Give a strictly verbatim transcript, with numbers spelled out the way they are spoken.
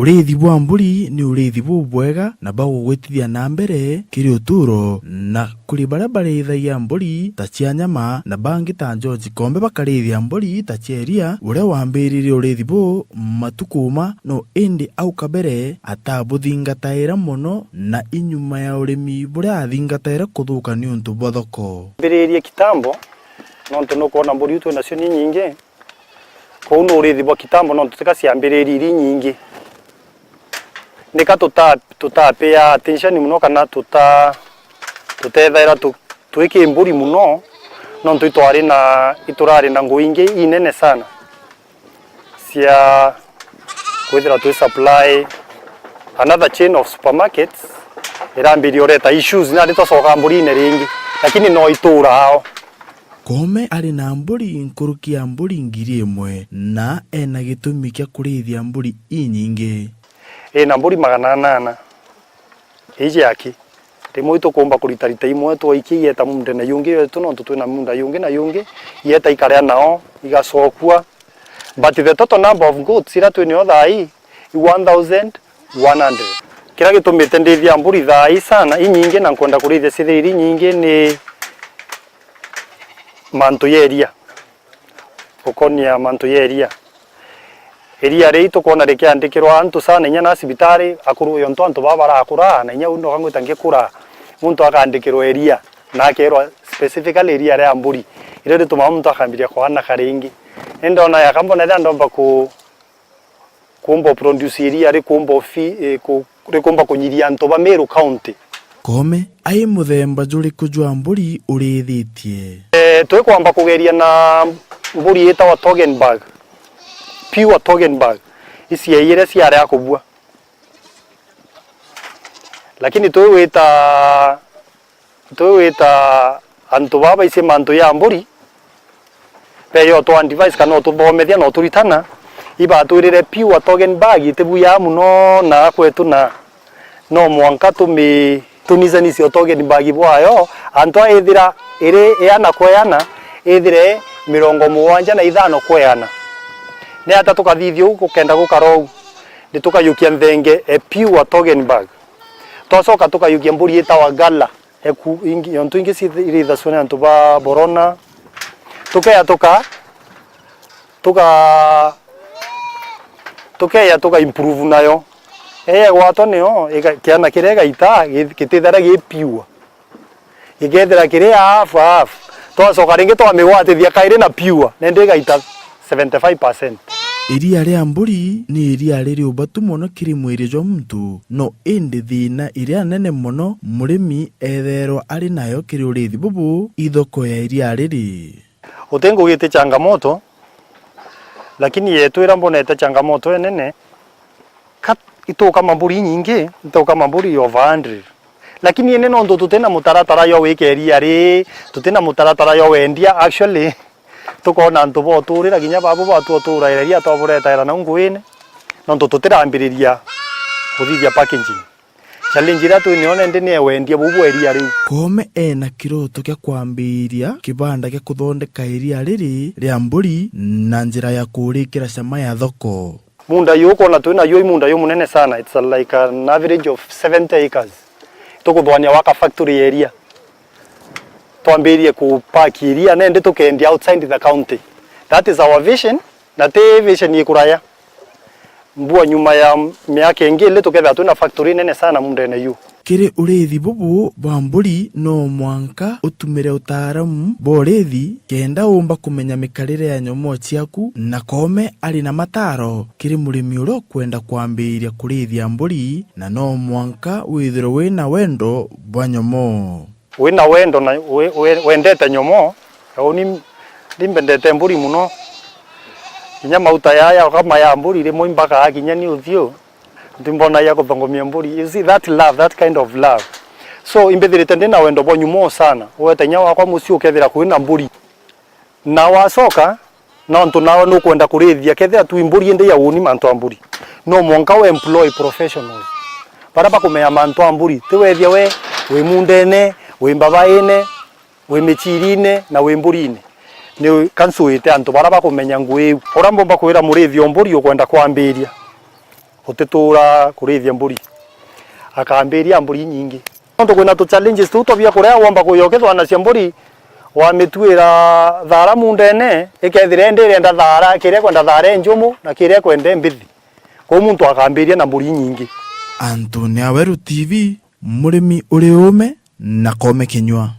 Uriithi bwa mburi ni uriithi bubwega na bagugwitithia na mbere kiri utuuro, na kuri baria bariithagia mburi ta cia nyama na bangi ta George Kombe bakariithia mburi ta cia iria, uria wambiririe uriithi buu matuku uma, no indi au kabere atabuthingataira mono, na inyuma ya urimi buria athingataira kuthuka niuntu bwa thoko. Mbiririe kitambo, nontu nukwona mburi iu twinacio ni nyingi, Kuu ni uriithi bwa kitambo, nontu tika ciambiririe iri nyingi. Nika tuta-, tutapea attention mono, kana tuta-, tutethaira tu-, twi ki mburi mono, nontu itwari na, iturari na ngui ingi inene sana cia kwithira twi supply another chain of supermarkets, irambiria ureta issues, nandi twacoka mburine ringi, lakini no ituura ao. Koome ari na mburi nkuruki ya mburi ngiri imwe, na ena gitumi kia kuriithia mburi inyingi. Ina mburi magana anana. Iji aki. Rimwe itukumba kuritarita imwe, twaikia ieta mundene yungi yetu, nontu twina munda yungi na yungi, ieta ikaria nao, igacokua. But the total number of goats iria twinio thaa ii i one thousand one hundred. Kiria gitumite ndithia mburi thaa ii sana inyingi na nkwenda kurithia cithire iri nyingi ni mantu ya iria. Gukonia mantu ya iria, iria rii tukwona rikiandikirwa antu sana, inya na cibitari, akuru yontu antu baa barakura, na inya uu ndoka ngwita ngikura, muntu akandikirwa iria, na akerwa specifically iria ria mburi, iria ritumaa muntu akambiria kwanaka ringi. Indi ona yaka mbona iria ndomba ku-, kumba produce iria rikumba ufi-, eh, ku-, rikumba kunyiria antu ba Meru County. Koome ai muthemba juriku jwa mburi uriithitie? Eh, twikwamba kugeria na mburi itawa Toggenburg, pure Toggenburg, iciei iria ciaria kubua. Lakini twi wita, twi wita antu baa baici mantu ya mburi, beyo twa advise kana ututhomethia na uturitana, ibatwirire pure Toggenburg itibuyaa mono na kwetu na no mwanka tumi-, tunisanicie o Toggenburg bwayo, antu a ithira iri iana kwa iana, ithire mirongo mugwanja na ithano kwa iana. Ni ata tukathithia uu gukenda gukara uu? Ni tukayukia nthenge e pure Toggenburg. Twacoka tukayukia mburi itawa Gala, eku ingi, yontu ingi ci-, irithacua ni antu ba Borona. Tukeya tuka, tuka, tukeya tuka improve nayo. Eye gwatwa niyo, iga-, kiana kiria igaita, gi-, gitithara gi pure. Gikethira kiri half half. Twacoka ringi twamigwatithia kairi na pure, nende igaita seventy five percent. Iria ria mburi ni iria riri ubatu mono kiri mwiri jwa muntu, no indi thina iria nene mono murimi etherwa ari nayo kiri uriithi bubu i thoko ya iria riri. Uti ngugi ti changamoto, lakini yetu iria mbonete changamoto enene, ka itukama mburi inyingi, itukama mburi over hundred. Lakini indi nontu tutina mutaratara jwa gwika iria ri, tutina mutaratara jwa wendia, actually, tukoona antu boturira kinya babu batu uturaira iria twaburetaira nau nguine, nontu tutirambiriria kuthithia packaging. Challenge iria twinio nende ni ya wendia buu bwa iria riu. Koome ena kiroto kia kwambiria kibanda gia kuthondeka iria riri ria mburi na njira ya kurikira cama ya thoko. Munda yu ukwona twina yu i munda yu munene sana, it's like an average of seventy acres. Tukuthwania waka factory ya iria. Twambirie ku pack iria, nende tukendia outside the county. That is our vision, na ti vision ikuraya. Mbua nyuma ya miaka ingi ili tukethira twina factory nene sana mundene yu. Kiri uriithi bubu bwa mburi, no mwanka utumire utaaramu bwa uriithi kenda umba kumenya mikarire ya nyomoo ciaku, na Koome ari na mataaro kiri murimi uria ukwenda kwambiria kuriithia mburi, na no mwanka withirwe wina wendo bwa nyomoo. Wina wendo na we-, we-, wendete nyomoo, uni ndimbendete mburi mono. Kinya mauta yaya kama ya mburi rimwe imbagaa kinya ni uthiu, ntimbona ya kuthongomia mburi. You see that love, that kind of love. So, imbithirite ndina wendo bwa nyomoo sana. Ugeta inya wakwa mucii ukethira kwina mburi. Na wacoka, nontu nawe nukwenda kurithia, kethira tu i mburi indi ya uni mantu a mburi, no mwanka we employ professionals. Baria bakumenya mantu a mburi, ti wethia we wi mundene, wi mbabaine, wi micirine, na wi mburine. Ni kancuite antu baria bakumenya ngui iu. Uria mbumba kwira murithi o mburi ukwenda kwambiria, Utituura kurithia mburi. Akambiria mburi inyingi. Nontu kwina tu challenges tuu twa bia kuria, womba kuya ukithwanacia mburi, wamituira thaara muundene, ikethira indi irenda thaara, kiria ikwenda thaara injumu, na kiria ikwenda imbithi. Kwou muntu akambiria na mburi inyingi. Antu ni Aweru T V, murimi uri uume na koome kinyua.